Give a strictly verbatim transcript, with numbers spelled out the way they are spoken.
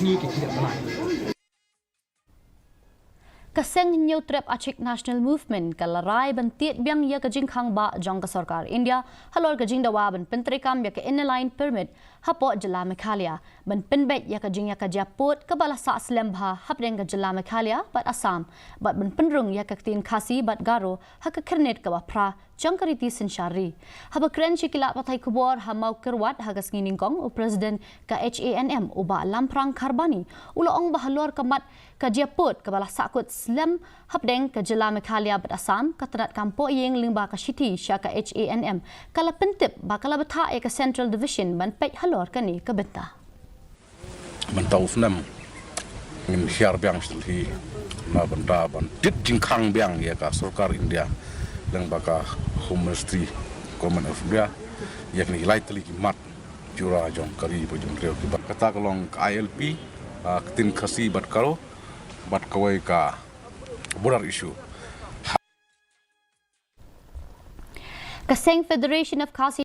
Ka seng Hynñiewtrep Achik National Movement ka la rai ban tied biang ïa ka jingkhang ba jong ka sorkar India halor ka jingdawa ban pyntreikam ïa ka Inner Line Permit hapoh jylla Meghalaya, ban pynbeit ïa ka jingïakajia pud kaba la sah slem bha hapdeng ka jylla Meghalaya bad Assam, bad ban pynrung ïa ka ktien Khasi bad Garo ha ka khyrnit kaba phra jong ka riti synshar ri. Haba kren sha ki lad pathai khubor ha Mawkyrwat ha ka sngi Nyngkong, u President ka H A N M, u Bah Lamphrang Kharbani, u la ong ba halor ka mat ka jia pud kaba la sahkut slem hapdeng ka jylla Meghalaya bad Assam, ka tnad kam pohïing lyngba ka shithi sha ka H A N M ka la pyntip ba ka la bthah ïa ka Central Division ban peit halor kane ka bynta. Mynta u snem ngin hiar biang sha Delhi na bynta ban tied jingkhang biang ïa ka sorkar India lyngba ka Home Ministry, Government of India, ïa kine ki lai tylli ki mat jura jong ka ri bad jong ka briew kiba, kata ka long ka I L P, ah, ka ktien Khasi bad Garo, bad kawei ka border issue. Ka seng Federation of Khasi